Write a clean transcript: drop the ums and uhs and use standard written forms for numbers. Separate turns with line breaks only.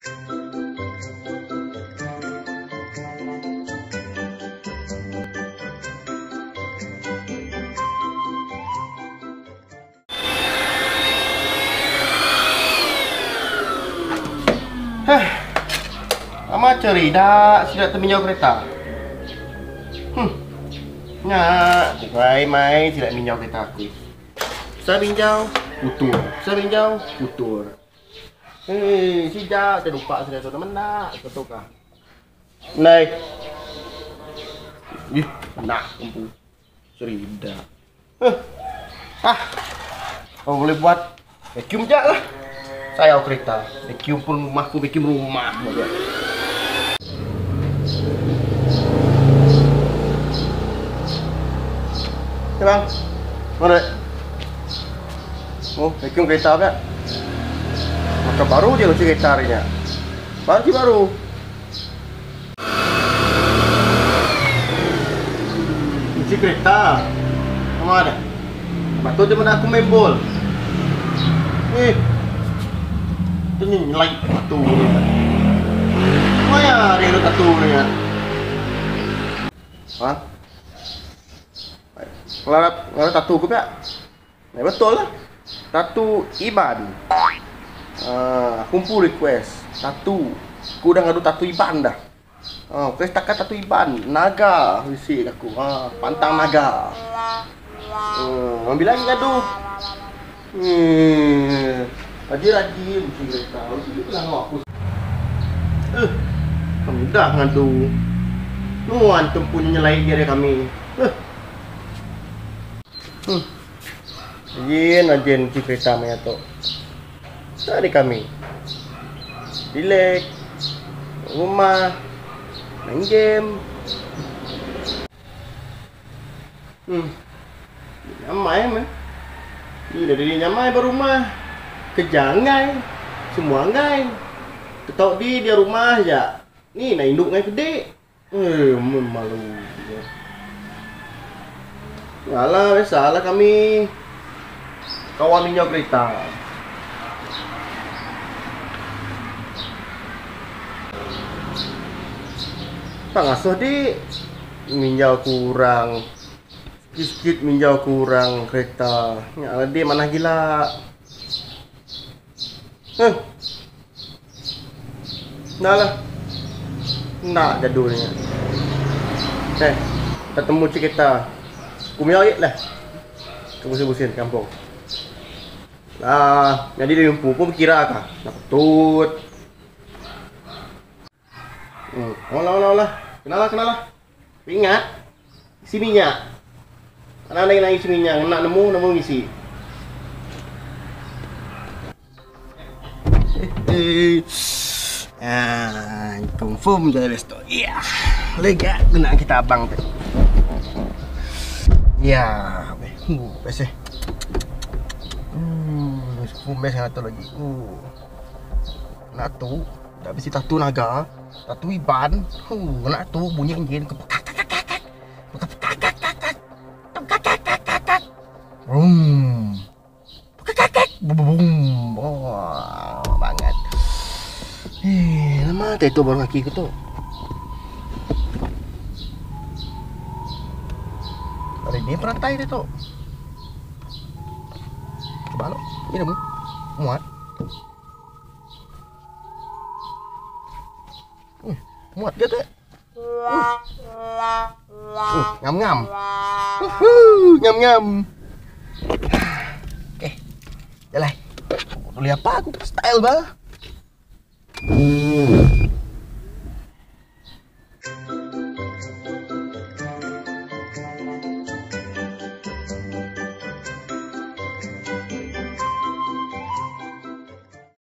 Heh. Ama cerida sida teminjau kereta. Hmm. Nya, aku kai mai sida minjau kereta aku. Sa minjau, putur. Sa minjau, putur. Hei, sida terlupa sida tu mena tu kah. Ndai. Ih, nak empu. Cerida. Huh. Ah. Kau boleh buat vacuum je lah. Sayau kereta. Vacuum pun rumah aku vacuum rumah. Ya bang. Mana? Oh, vacuum kereta apa? Maka baru je kunci kereta hari ni. Baru baru. Kunci kereta. Nama ada? Lepas tu dia mana aku main bol. Eh. Tu ni nyelai batu ni. Maya dia tatu ni. Ha? Ngelarap, ngelarap tatu aku pula. Ya, betul lah. Tatu Iban. Uh, kumpul request. Tatu. Aku dah ngadu tatu Iban dah. Uh, request takat tatu Iban. Naga isi aku. Uh, pantang naga. Uh, ambil lagi ngadu. Hmm. Rajin-rajin mesti kereta. Mesti lah aku. Eh, kami dah ngadu. Nuan tempunya nyelai dia kami. Eh. Hmm. Rajin, rajin cuci kereta maya tu. Tadi kami. Relax. Rumah. Main game. Hmm. Nyamai meh. Ni dah diri nyamai ba rumah. Kerja enggai. Semua enggai. Ketau di dia rumah aja. Ni nak indu ngai kedik. Eh, malu. Alah, biasalah kami. Kawan minjau kereta. Tak ngasuh di minjau kurang. Sikit-sikit minjau kurang kereta. Nya lah di manah gila. Huh. Enda lah. Enda jadul nya. Eh, tetemu cerita. Ku mia agi lah. Ke busin-busin kampung. Lah, nyadi diri empu pun bekira ka. Enda patut. Hmm, olah olah olah. Kena lah, kena lah. Ingat, isi minyak. Anang enda ngena isi minyak, ngena nemu nemu ngisi. Ah, confirm je resto. Ya. Lega kena kita abang tu. Ya, best eh. Confirm best dengan tu lagi. Nak tu, tak bisi tatu naga. Tatu Iban. Huh, nak tu bunyi enjin ke Brum. Bum. Oh, banget. Eh, lama tak itu baru kaki ku tu. Hari ni perantai dia tu. Cuba lo. Ini mu. Muat. Uh, muat dia tu. Uh. Uh, ngam ngam. Uhuh, ngam ngam. Okey. Jalan. Boleh apa aku style bah. Hmm.